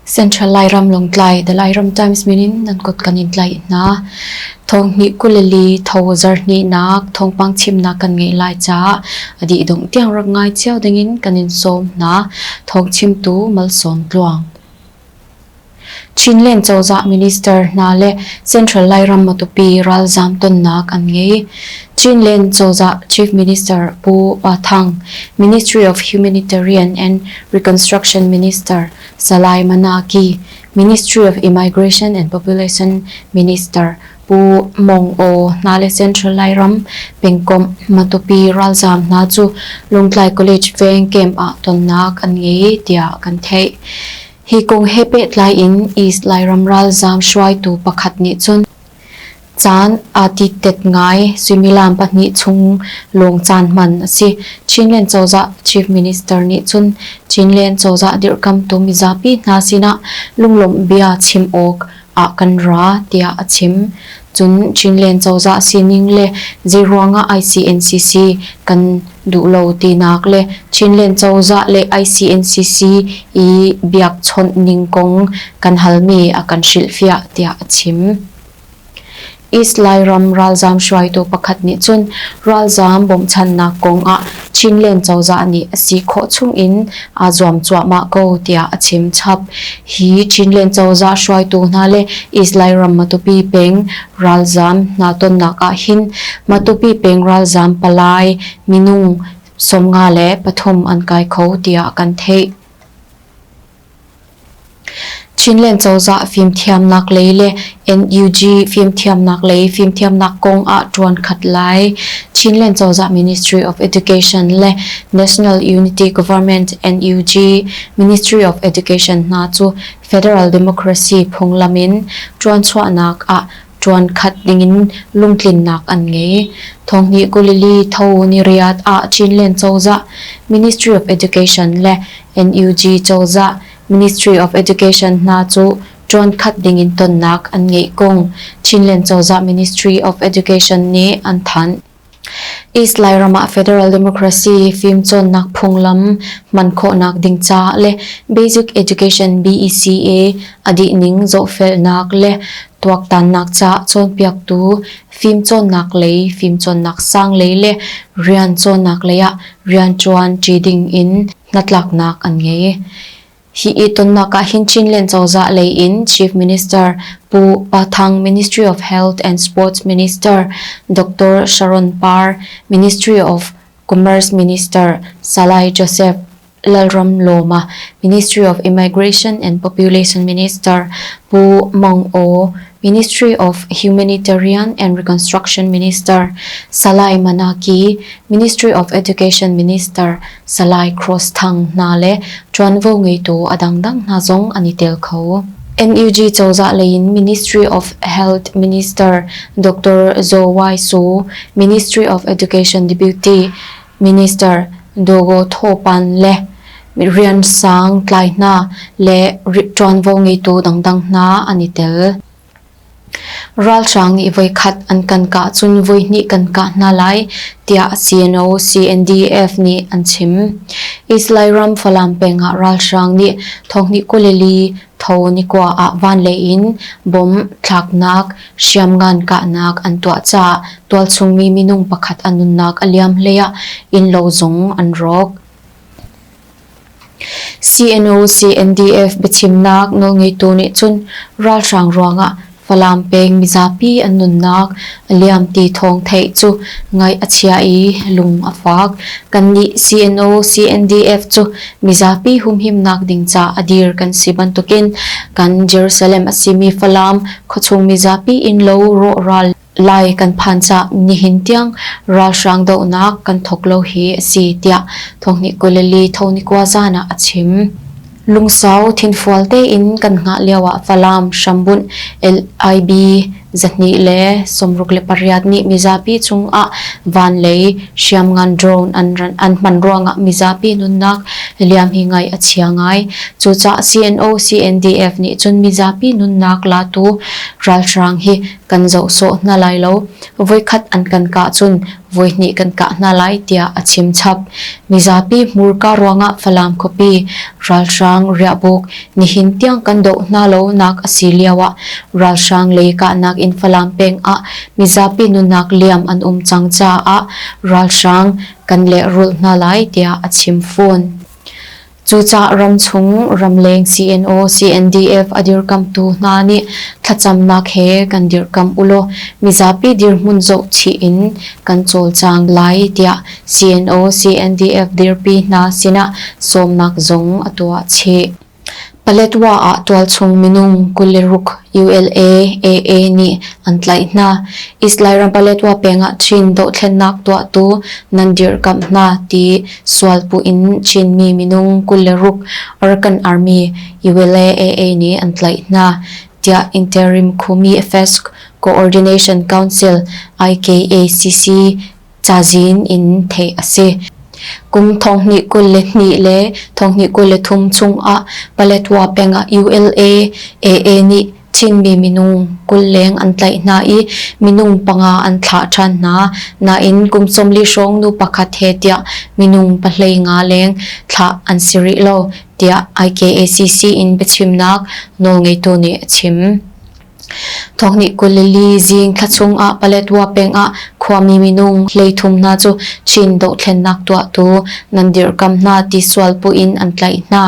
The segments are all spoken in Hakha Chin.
Central Lairam Lawngtlai The Lairam Times min in nan kut kan in tlaih hna. Thawng hnih 24 tho zarhhnihnak thawngpang chimnak kan ngeih lai caah a dih dongh tiang rak ngai cio dingin kan in sawm hna. Thawng chimtu Malsawm Tluang. Chinland cozah minister hna le Central Lairam Matupi ralzaam tonnak an ngei. Chinland cozah Chief Minister Pu Pa Thang, Ministry of Humanitarian and Reconstruction Minister Salai Manaki, Ministry of Immigration and Population Minister Pu Mong Oo hna le Central Lairam pengkomh Matupi ralzaam hna cu Lungtlai College veng camp ah tonnak an ngei tiah kan theih. Hi kong he pehtlai in East Lairam ralzaam hruaitu pakhat nih cun caan aa tittet ngai suimilam pahnih chung lawng caan hman a si. Chinland cozah Chief Minister nih cun Chinland cozah dirhkamtu mizapi hna sinah lunglawmh bia chim awk ah kan ra tiah a chim. Cun Chinland cozah sining le zeiruangah ICNCC kan duh lo tinak le Chinland cozah le ICNCC i biakchawnh ning kong kan halmi a kan hrilhfiah tiah a chim. East Lairam ralzaam hruaitu pakhat nih cun ralzaam bawmhchanhnak kong ah Chinland cozah nih a si khawh chung in aa zuam cuahmah ko tiah a chim chap. Hi Chinland cozah hruaitu hna le East Lairam Matupi peng ralzaam hna tonnak ah hin Matupi peng ralzaam palai minung 53 an kai kho tiah kan theih. Chinland cozah fimthiamnak lei le NUG fimthiamnak lei fimthiamnak kong ah ṭuan khat lai. Chinland cozah Ministry of Education le National Unity Government NUG Ministry of Education hna cu Federal Democracy phunglam in ṭuanchuahnak ah ṭuan khat dingin lungtlinnak an ngei. Thonghnih 24 tho niriat ah Chinland cozah Ministry of Education le NUG cozah Ministry of Education hna cu ṭuan khat dingin tonnak an ngeih kong Chinland cozah Ministry of Education nih an thanh. East Lairam ah Federal Democracy fimcawnnak phunglam hman khawhnak ding caah le Basic Education BECA a dih ning zohfelnak le tuaktannak caah cawnpiaktu fimcawnnak lei, fimcawnnak sang lei le rian cawnnak lei ah rianṭuan ṭi ding in hnatlaknak an ngei. Hi i tonnak ah hin Chinland cozah lei in Chief Minister Pu Pa Thang, Ministry of Health and Sports Minister Dr. Sharon Par, Ministry of Commerce Minister Salai Joseph Lalram Lawma, Ministry of Immigration and Population Minister Pu Mong O, Ministry of Humanitarian and Reconstruction Minister Salai Manaki, Ministry of Education Minister Salai Cross Thang hna le ṭuanvo ngeitu a dangdang hna zong an i tel kho. NUG cozah lei in Ministry of Health Minister Dr. Zaw Wai Su, Ministry of Education Deputy Minister Dogo Thaw Pan le rian sang tlai hna le ṭuanvo ngeitu dangdang hna an i tel. Ralhrang nih voikhat an kan kah cun voihnih kan kah hna lai, tiah CNO-CNDF nih an chim. East Lairam Falam peng ah ralhrang nih thonghnih 24 tho nikua ah vanlei in bomb thlaknak, hriamngan kahnak an tuah caah tualchung mi minung pakhat a nunnak a liam hlei ah innlo zong an rawk. CNO-CNDF biachimnak nawlngeitu nih cun ralhrang ruangah Falam peng mizapi an nunnak a liam ti thawng theih cu ngaih a chia i lung a fak. Kannih CNO-CNDF cu mizapi humhimnak ding ca a dir kan si bantukin kan Jerusalem a simi Falam khuachung mizapi innlo rawhral Lai kan phan caah nihin tiang ralhrang dohnak kan thawk lo hi a si tiah thonghnih 24 thonikua zan ah a chim. Lungsau thinfual tein kan hngah lio ah Falam hrambunh LIB 268 nih mizapi cungah van lei hriamngan drone an hman ruangah mizapi nunnak liam hi ngaih a chia ngai. Cucaah CNO CNDF nih cun mizapi nunnak latu ralhrang hi kan zoh sawh hna lai lo. Voikhat an kan kah cun voihnih kan kah hna lai tiah a chim chap. Mizapi hmurka ruangah Falam khuapi ralhrang riahbuk nihin tiang kan doh hna lo nak a si lio ah ralhrang lei kahnak in Falam peng ah mizapi nunnak liam an um cang caah ralhrang kan lehrulh hna lai tiah a chim fawn. Cucaah ramchung ramleng CNO, CNDF a dirkamtu hna nih thlacamnak he kan dirhkamh ulaw mizapi dirhmun zohchih in kan cawlcang lai tiah CNO, CNDF dirpi hna sinah sawmnak zong a tuah chih. Paletwa ah tualchung minung 26 ULA AA nih an tlaih hna. East Lairam Paletwa peng ah Chin dohthlennak tuahtu nan dirhkamh hna ti sualpuh in Chinmi minung 26 Arakan Army ULA AA nih an tlaih hna tiah Interim Khumi Affairs Coordination Council IKACC cazin in theih a si. Kum 2022 le 2023 chungah Paletwa peng ah ULA AA nih Chinmi minung 20 leng an tlaih hna i minung panga an thlah ṭhan hna. Nain kum 40 hrawng nu pakhat he tiah minung 15 leng thlah an si rih lo, tiah IKACC in biachimnak nawlngeitu nih a chim. Thawngnih 24 zing thla chung ah Paletwa peng ah khuami minung 33 hna cu Chin dohthlennak tuahtu nan dirhkamh hna ti sualpuh in an tlaih hna.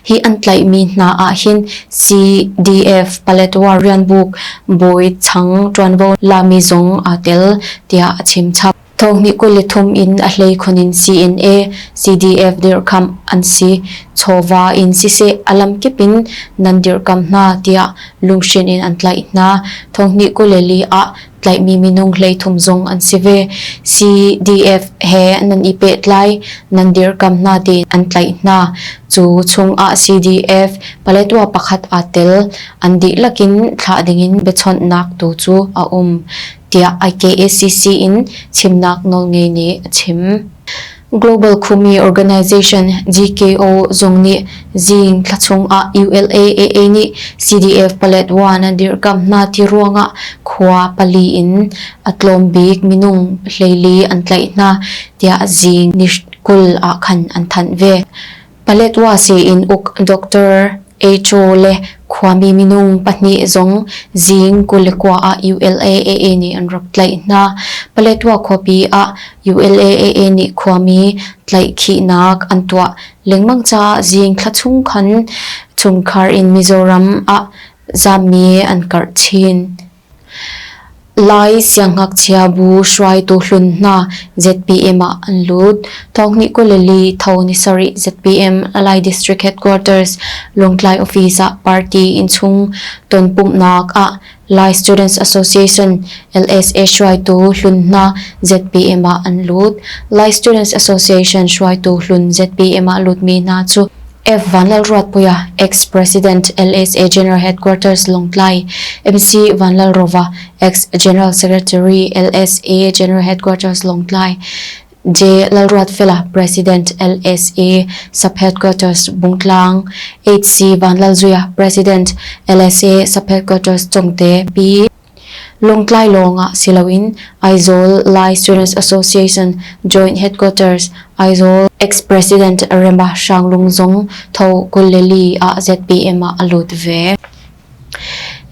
Hi an tlaihmi hna ah hin CDF Paletwa rianbuk bawi chang ṭuanvo lami zong aa tel, tiah a chimchap. Thawngnih 23 in a hleikhun in CNA, CDF dirhkamh an si. Chawva in siseh a lamkip in nan dirhkamh hna tiah lunghrinh in an tlaih hna. Thawngnih 24 ah tlaihmi minung 33 zong an si ve. CDF he nan i pehtlai, nan dirhkamh hna tiin an tlaih hna. Cu chung ah CDF Paletwa pakhat aa tel. An dihlak in thlah dingin biachawnhnak tu cu a um. Tiah IKACC in chimnak nawlngei nih a chim. Global Khumi Organization GKO zong nih zing thla chung ah ULAAA nih CDF Paletwa an dirhkamh hna ti ruangah khua pali in a tlawm bik minung 14 an tlaih hna tiah zing ni 20 ah khan an thanh ve. Paletwa sii-inn uk Dr. Echo le khuami minung pahnih zong zing 29 ah ULAAA nih an rak tlaih hna. Paletwa khuapi ah ULAAA nih khuami tlaihkhihnak an tuah lengmang caah zing thla chung khan chungkhar in Mizoram ah zammi an karh chin. Lai siangngakchia bu hruaitu hlun hna ZPM ah an lut. Thawngnih 24 tho ni sarih ZPM Lai District Headquarters Lawngtlai Office ah party innchung tonpumhnak ah Lai Students Association LSA hruaitu hlun hna ZPM ah an lut. Lai Students Association hruaitu hlun ZPM ah lutmi hna cu F. Vanlalruatpuia, Ex-President, LSA General Headquarters Lawngtlai, MC Vanlalrova, Ex-General Secretary, LSA General Headquarters Lawngtlai, J. Lalruatfela, President, LSA Sub-Headquarters Bungtlang, HC Vanlalzuia, President, LSA Sub-Headquarters Chongte, P. Lawngtlai lawng ah si loin Aizawl Lai Students Association Joint Headquarters Aizawl ex-president Rema Hranglung zong tho 24 ah ZPM ah a lut ve.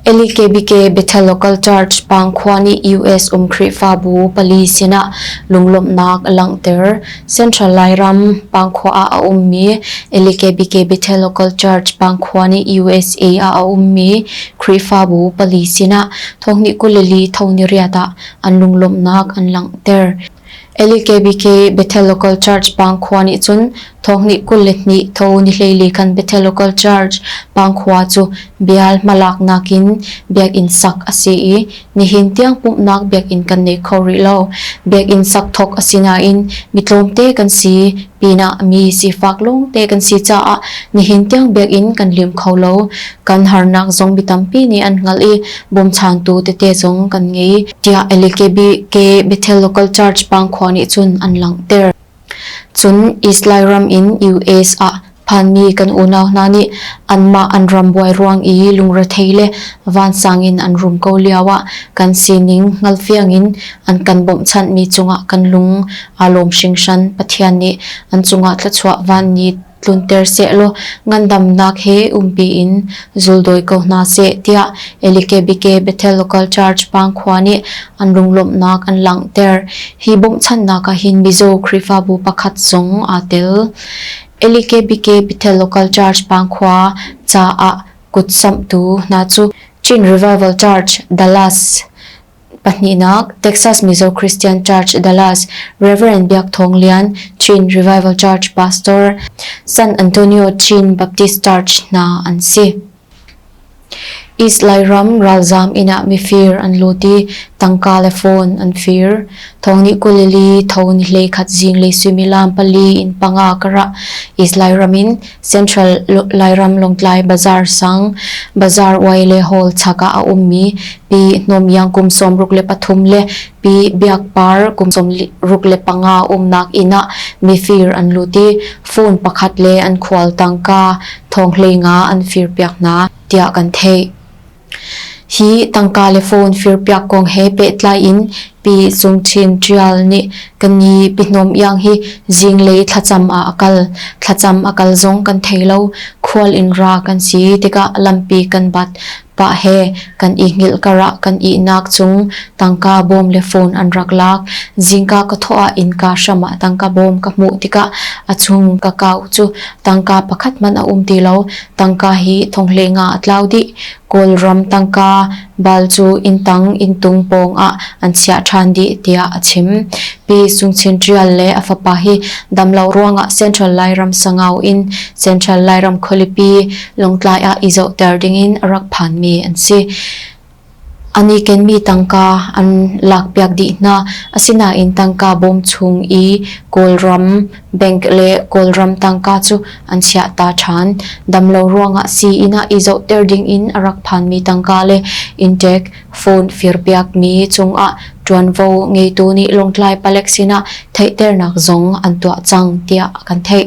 LKBK Bethel Local Church Pangkhua nih US um Khrihfabu pali sinah lunglawmhnak a langhter. Central Lairam Pangkhua ah a ummi LKBK Bethel Local Church Pangkhua nih USA ah a ummi Khrihfabu pali sinah thonghnih 24 tho ni riat ah an lunglawmhnak an langhter. LKBK Bethel Local Church Pangkhua nih cun Thawngnih 22 tho ni hleili khan Bethel Local Church Pangkhua cu bial hmalaknak in biakinn sak a si i nihin tiang pumhnak biakinn kan nei kho rih lo. Biakinn sak thawk a si nain mi tlawmte kan si pinah mi sifak lawngte kan si caah nihin tiang biakinn kan lim kho lo. Kan harnak zong mi tampi nih an hngalh i bawmchantu tete zong kan ngei, tiah LKBK Bethel Local Church Pangkhua nih cun an langhter. Cun East Lairam in US ah phanmi kan unau hna nih anmah an ram buai ruang i lungrethei le vansang in an rum ko lio ah kan sining hngalfiang in an kan bawmhchanhmi cungah kan lung aa lawm hringhran. Pathian nih an cungah thluachuah vanni tlunter sehlaw ngandamnak he umpi in zuldawi ko hna seh tiah LKBK Bethel Local Church Pangkhua nih an lunglawmhnak an langhter. Hi bawmhchanhnak ah hin Mizo Khrihfabu pakhat zong aa tel. LKBK Bethel Local Church Pangkhua caah kutsamhtu hna cu Chin Revival Church Dallas Pahnihnak, Texas Mizo Christian Church, Dallas, Rev. Biak Thawng Lian, Chin Revival Church Pastor, San Antonio Chin Baptist Church hna an si. East Lairam ralzaam inn ah mifir an lut i tangka le phone an fir. Thawng nih 22 tho ni 11 zinglei suimilam pali in panga karah East Lairam in Central Lairam Lawngtlai Bazar sang, Bazar Uai le Hall chak ah a ummi Pi Hnom Iang kum 63 le Pi Biak Par kum 65 umnak inn ah mifir an lut i phone pakhat le an khual tangka thong 15 an firpiak hna tiah kan theih. Hi tangka le phone firpiak kong he pehtlai in Pi Sung Chin Ṭial nih ka ni Pi Hnom Iang hi zinglei thlacam ah a kal. Thlacam a kal zong kan thei lo. Khual in ra kan si tikah lampi kan bat pah he kan i hngilh karah kan ihnak cung tangka bawm le phone an rak lak. Zingka ka thawh ah innka hram ah tangka bawm ka hmuh tikah a chung ka kau cu tangka pakhat hmanh a um ti lo. Tangka hi thonghle nga a tlau dih. Kawlram tangka bal cu inntang inntung pawng ah an chiah ṭhan dih tiah a chim. Pi Sung Chin Ṭial le a fapa hi damlo ruangah Central Lairam Sangau in Central Lairam khualipi Lawngtlai ah i zohter dingin a rak phanmi an si. An i kenmi tangka an lakpiak dih hna. Asinain tangka bawm chung i Kawlram bank le Kawlram tangka cu an chiahta ṭhan. Damlo ruangah sii-inn ah i zohter dingin a rak phanmi tangka le inntek phone firpiakmi cungah ṭuanvo ngeitu nih Lawngtlai palek sinah theihternak zong an tuah cang tiah kan theih.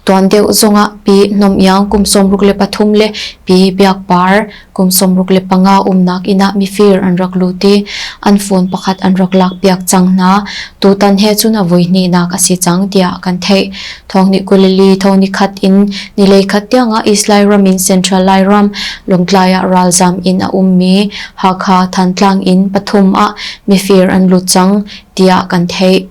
Tuan deuh zongah Pi Hnom Iang kum 63 le Pi Biak Par kum 65 umnak inn ah mifir an rak lut i an phone pakhat an rak lakpiak cang hna. Tutan he cun a voihnihnak a si cang tiah kan theih. Thawng nih 24 thawng ni khat in ni leikhat tiangah East Lairam in Central Lairam, Lawngtlai ah ralzam in a ummi Hakha, Thantlang in pathum ah mifir an lut cang tiah kan theih.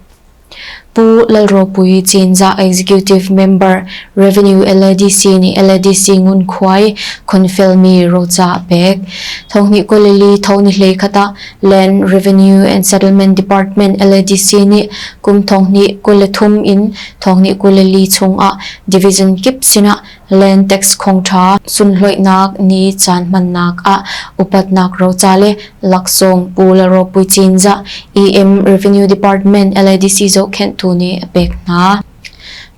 Pu Lalropui Cinzah Executive Member, Revenue LADC nih LADC ngunkhuai khonfelmi roca a pek. Thonghnih 24 tho ni 11 ah Land Revenue and Settlement Department LADC nih kum thonghnih 23 in thonghnih 24 chungah division kip sinah Land tax khongṭha sunhlawihnak ni caan hmannak ah upatnak roca le laksawng Pu Lalropui Cinzah EM Revenue Department LADC zohkhenhtu nih a pek hna.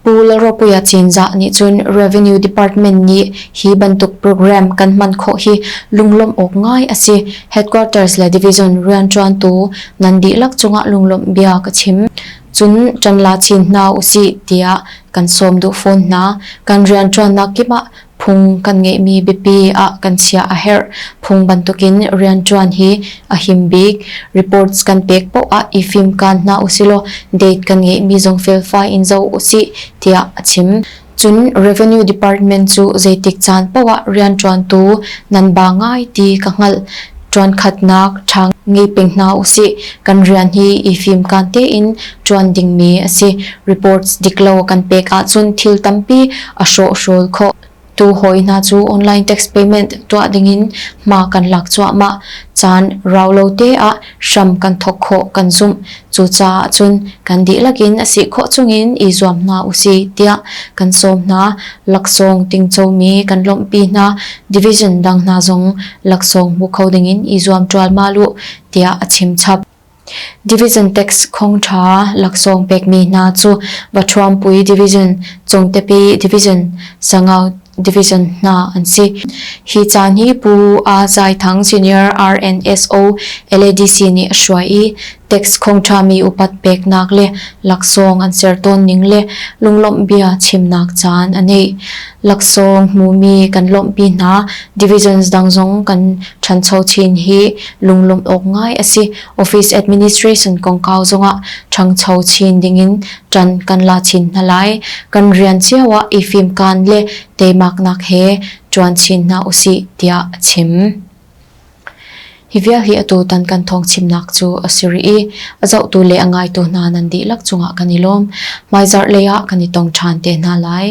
Pu Lalropuia Cinzah nih cun Revenue Department nih hi bantuk program kan hman khawh hi lunglawmh awk ngai a si. Headquarters le division rianṭuantu nan dihlak cungah lunglawmh bia ka chim. Cun ṭan la chin hna usih tiah kan sawm duh fawn hna. Kan rianṭuannak kip ah phung kan ngeihmi biapi ah kan chiah a herh. Phung bantukin rianṭuan hi a him bik. Reports kan pek paoh ah i fimkaan hna usilaw date kan ngeihmi zong felfai in zoh usih tiah a chim. Cun Revenue Department cu zeitik caan paoh ah rianṭuantu nan ba ngai ti ka hngalh. Ṭuankhatnak ṭha ngei peng hna usih. Kan rian hi i fimkaan tein ṭuan dingmi a si. Reports dik lo kan pek ahcun thil tampi a hrawhhrawl khawh. Tu hawi hna cu online tax payment tuah dingin hma kan lak cuahmah. Caan rau lo te ah hram kan thawk khawh kan zumh. Cucaah cun kan dihlak in a si khawh chungin i zuam hna usih tiah kan sawm hna. Laksawng tingcomi kan lawmhpi hna. Division dang hna zong laksawng hmu kho dingin i zuam ṭualmal u tiah a chim chap. Division tax khong ṭha laksawng pekmi hna cu Vaṭhuampui Division, Congtepi Division, Sangau Division hna an si. Hi caan hi Pu A Zai Thang Senior RNSO LADC nih a hruai i tax khong ṭhami upat peknak le laksawng an ser tawn ning le lunglawmh bia chimnak caan a nei. Laksawng hmumi kan lawmhpi hna. Divisions dang zong kan ṭhancho chin hi lunglawmh awk ngai a si. Office administration kongkau zongah ṭhangcho chin dingin ṭan kan la chin hna lai. Kan rian cio ah i fimkaan le teimaknak he ṭuan chin hna usih tiah a chim. Hi vial hi atu tan kan thawng chimnak cu a si rih i a zohtu le a ngaitu hna nan dihlak cungah kan i lawm. Hmaizarh lei ah kan i tong ṭhan te hna lai.